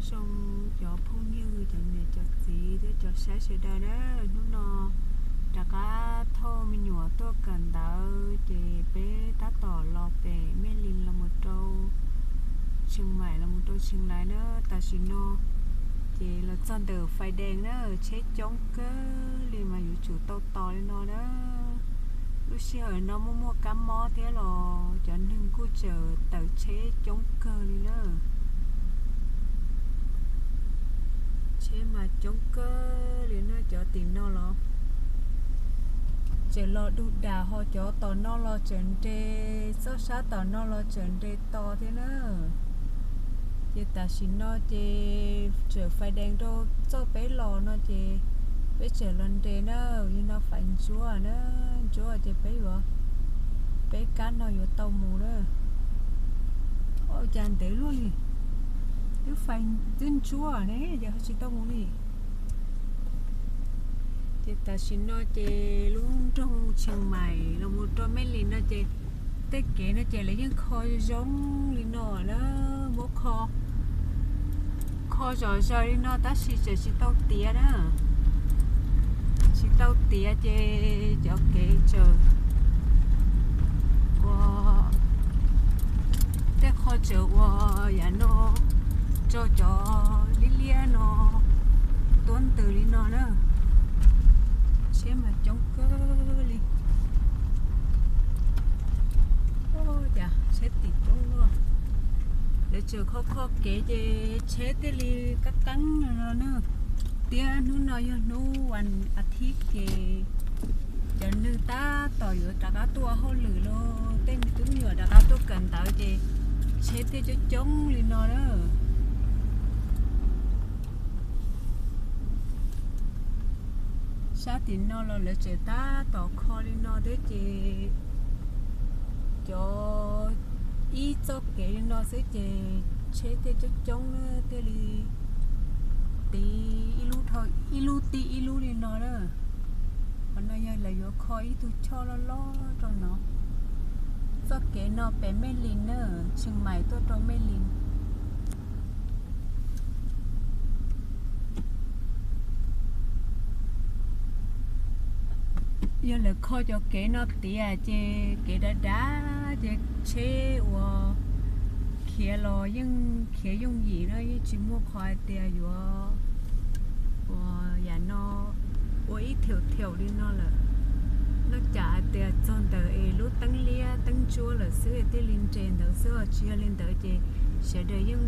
Zoo cov phooj ywg, cov niam cov txiv thiab cov saib sawv daws na, hnub no rov qab thauj me nyuam tuaj kawm ntawv ces peb tab tom los pem Mej Lis los mus rau Tsheej Maim los mus rau Tsheej Lais na. Tam sim no ces los txog ntawm Fais Dees na, tsheb coob kawg li mas yuav tsum tau tos li no na. Lub sij hawm no muaj muaj kab mob thiab los cov neeg kuj tseem tawm tsheb coob kawg li na. Tsheb mas coob kawg li na, cov tim no los tseem los dug dam, ho cov tom no los tseem nres, txoj sab tom no los tseem nres tos thiab na. Ces tam sim no ces tseem Fais Dees rau txoj peb los no ces peb tseem los nres na, yog no Fais Ntsuab na, Ntsuab ces peb yuav, peb kab no yuav tau mus na. Ua cas ntev luaj li, twb Fais twb Ntsuab ne, ces ho tsis tau mus li. Ces tam sim no ces lub nroog Tsheej Maim los mus rau Mej Lis no ces tej kev no ces lawv yeej kho zoo li no na, muab kho, kho zom zaws li no tab sis tseem tsis tau tiav na. Tsis tau tiav ces cov kev tseem ua, tej qho tseem ua yam no rau cov liab liab no tuab ntws li no na. Tsheb mas coob kawg li. Ua cas tsheb tim coob luaj. Lawv tseem kho kho kev ces tsheb thiaj li qab qeeb no na. Thiab hnub no yog hnub vas a thiv ces cov neeg tab tom yuav rov qab tuaj hauj lwm los tej me tub me nyuam rov qab tuaj kawm ntawv ces tsheb thiaj coob coob li no na. Sab tim no los lawv tseem tab tom kho li no thiab ces cov ib txoj kev li no xwb ces tsheb thiaj coob coob na, thiaj li tiv ib lub dhau ib lub tib ib lub li no na. Qhov no yog lawv yuav kho ib tug choj loj loj rau no. Txoj kev no pem Mej Lis na, Tsheej Maim tuaj rau Mej Lis. Yog lawv kho cov kev no tiav ces kev dav dav ces tsheb uas khiav los yeej khiav yooj yim na, yeej tsis muaj qhov hais tias yuav uas yam no ua ib thaum thaum li no lawm. Noj cas hais tias txog ntawm es lub teeb liab teeb ntsuab lawm xwb thiaj li nres ntawd xwb, tsis yog li ntawd ces sawv daws yeej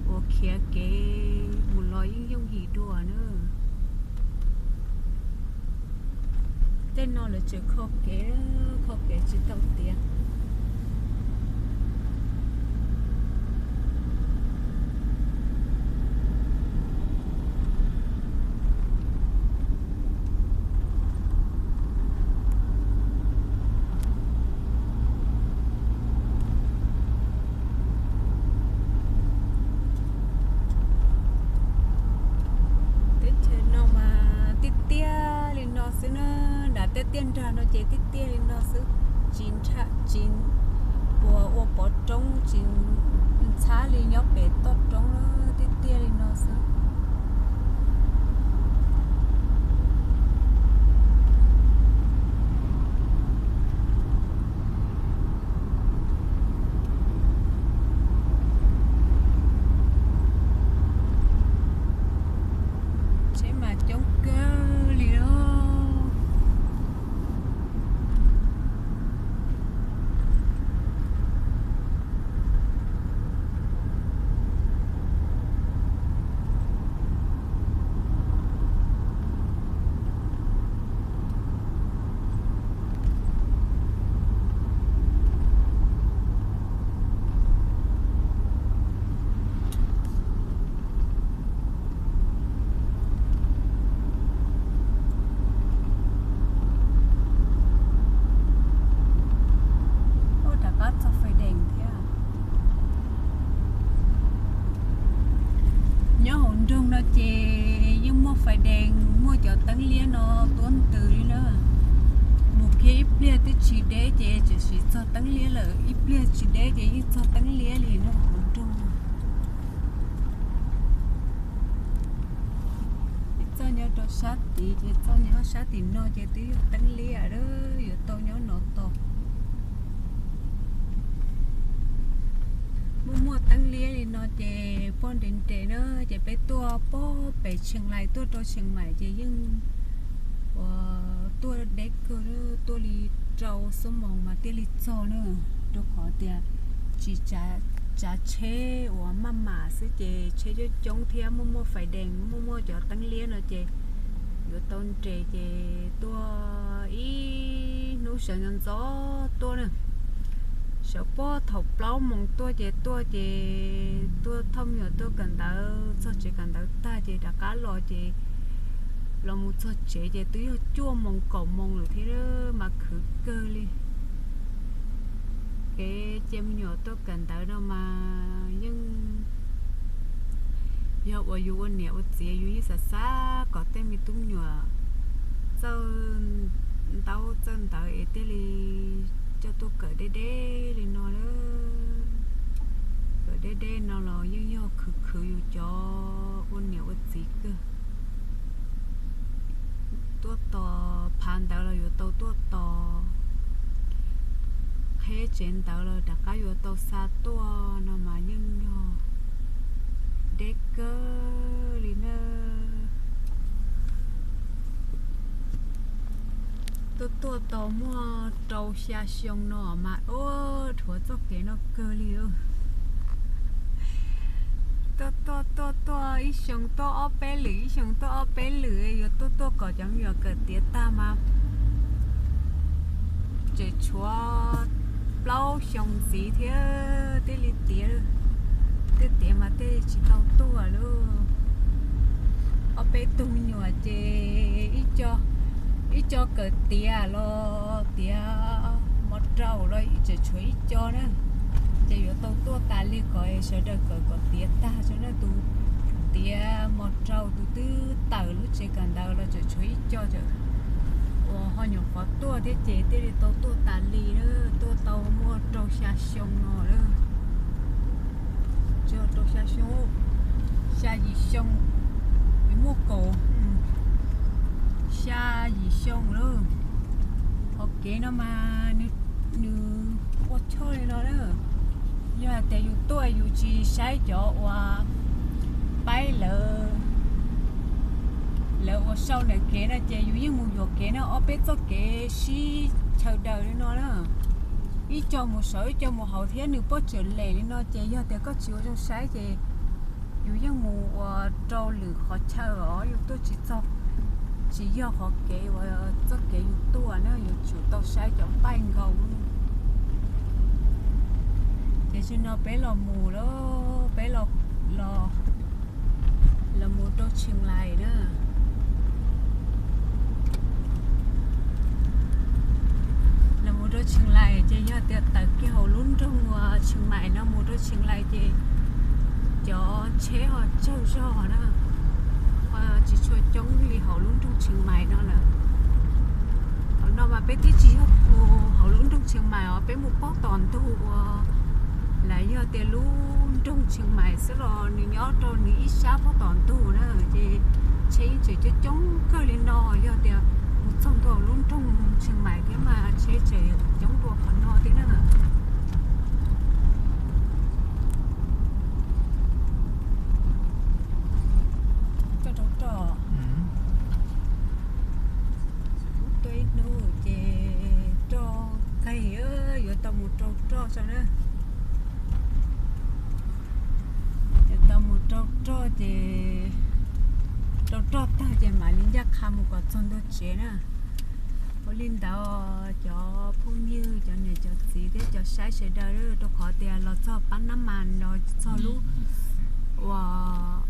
uas khiav kev mus los yeej yooj yim dua na. Tej no lawv tseem kho kev, kho kev tsis tau tiav. Teb chaws no mas tiaj tiaj li no xwb na, nram tej tiaj nrag no ces tiaj tiaj li no xwb, tsis nrha tsis uas ua pov roob tsis ntxhab li nyob pem toj roob na, tiaj tiaj li no xwb. Tsheb mas coob kawg li os. Ua rov qab txog Fais Dees thiab. Nyob hauv nroog no ces yeej muaj Fais Dees, muaj cov teeb liab no tuab ntws li na. Mus kiag ib pliag twb tsis deb ces tseem tsis txog teeb liab lawm, ib pliag tsis deb ces yeej txog teeb liab li no hauv nroog. Rau sab tid ces txoj nyob sab tim no ces twb yog teeb liab lawm, yuav tau nyob no tos. Muaj muaj teeb liab li no ces poj nres nres na, ces peb tuaj pog pem Tsheej Lais tuaj rau Tsheej Maim ces yeej ua tuaj deb kawg, tuaj li rau xuab moos mas thiaj li txog na, rau qhov tias tsis tsav tsheb uas maj mam xwb ces tsheb coob coob thiab muaj muaj fais dees, muaj muaj cov teeb liab no ces yuav tau nres ces tuaj ib hnub sawv ntxov ntxov tuaj na. Sawv puag thaum plaub moos tuaj ces tuaj ces tuaj thauj me nyuam tuaj kawm ntawv txog tsev kawm ntawv tag ces rov qab los ces los mus txog tsev ces twb yog cuaj moos kaum moos lawm thiab mas khwv kawg li. Kev cia me nyuam tuaj kawm ntawv no mas yeej yog uas yus ua niam ua txiv yus yeej xav xav kom tej me tub me nyuam txawj ntaub txawj ntawv es thiaj li coj tuaj kawm deb deb li no lawm. Kawm deb deb no los yeej yog khwv khwv yus cov ua niam ua txiv kawg. Tuaj tos phav ntawv los yuav tau tuaj tos, qheb tsev ntawv los rov qab yuav tau xa tuaj no mas yeej yog deb kawg li na. Tuaj tuaj tau muaj rau xya xyoo no mas ua rhuav txoj kev no kawg li. Tuaj tuaj tuaj tuaj ib xyoo tuaj ob peb lwm, ib xyoo tuaj ob peb lwm, yuav tuaj tuaj kom cov me nyuam kawm tiav tag mas tseem tshuav plaub xyoo ntxiv thiab thiaj li tiav. Thiaj tiav mas thiaj tsis tau tuaj lauj. Ob peb tug me nyuam ces ib co kawm tiav los tiav mos rau los tseem tshuav ib co na. Ces yuav tau tuaj tas li kom sawv daws kawm kom tiav tag tso na. Tus tiav mos rau tus twb tawm lub tsev kawm ntawv los tseem tshuav ib co uas ho nyuam qhuav tuaj thiab ces thiaj li tau tuaj tas li na. Tuaj tau muaj rau xya xyoo no lawm. Tsis yog rau xya xyoo, xya yim xyoo, muaj kaum xya yim xyoo lawm. Hauv kev no mas nws ua choj li no na. Yog hais tias yus tuaj yus tsis saib cov uas paib lawv, lawv ua sau ntawm kev no ces yus yeej mus yuam kev no, ob peb txoj kev sib chaw daws li no na. Ib co mus saud ib co mus hauv thiab nws pob tsuas lem li no ces yog tias koj tsis ua zoo saib ces yus yeej mus ua rau lwm qhov chaw os, yus tuaj tsis txog, tsis yog qhov kev uas txoj kev yus tuaj na, yuav tsum tau saib cov paib nkaus. Ces tam sim no peb los mus lawm, peb los, los mus rau Tsheej Lais na. Los mus rau Tsheej Lais ces yog tias tawm kiag hauv lub nroog Tsheej Maim no mus rau Tsheej Lais ces cov tsheb ho tsawg zog na, tsis tshua coob li hauv lub nroog Tsheej Maim no lawm. Thaum no mas peb twb tsis yog mus hauv lub nroog Tsheej Maim os, peb mus pog tom ntug uas lawv yog tias lub nroog Tsheej Maim xwb los nws nyob rau nws ib sab pog tom ntug na, ces tsheb yeej tseem coob coob kawg li no. Yog tias mus txog ntua lub nroog Tsheej Maim thiab mas tsheb tseem coob dua qhov no thiab na. Koj rau roj. Tuaj ib hnub ces roj nqaij, yuav tau mus rau roj tso na. Yuav tau mus rau roj ces rau roj tag ces mam li ncaj qha mus kom txog ntua tsev na. Ua li ntawd cov phooj ywg, cov niam cov txiv thiab cov saib sawv daws, rau qhov tias los txog pab nab mas los txog lub uas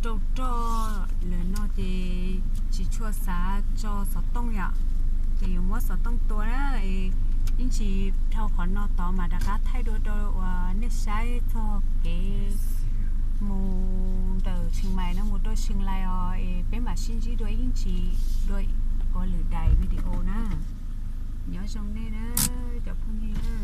rau roj lawm no ces tsis tshua xav tso xov tooj yom, ces yuav muab xov tooj tua na. Ib ntsis dhau qhov no tod mas rov qab thaij dua rau uas nej saib txog kev mus ntawm Tsheej Maim no mus rau Tsheej Lais os, es peb mam sib ntsib dua ib ntsis dua ua lwm daim video na. Nyob zoo nej na, cov phooj ywg na.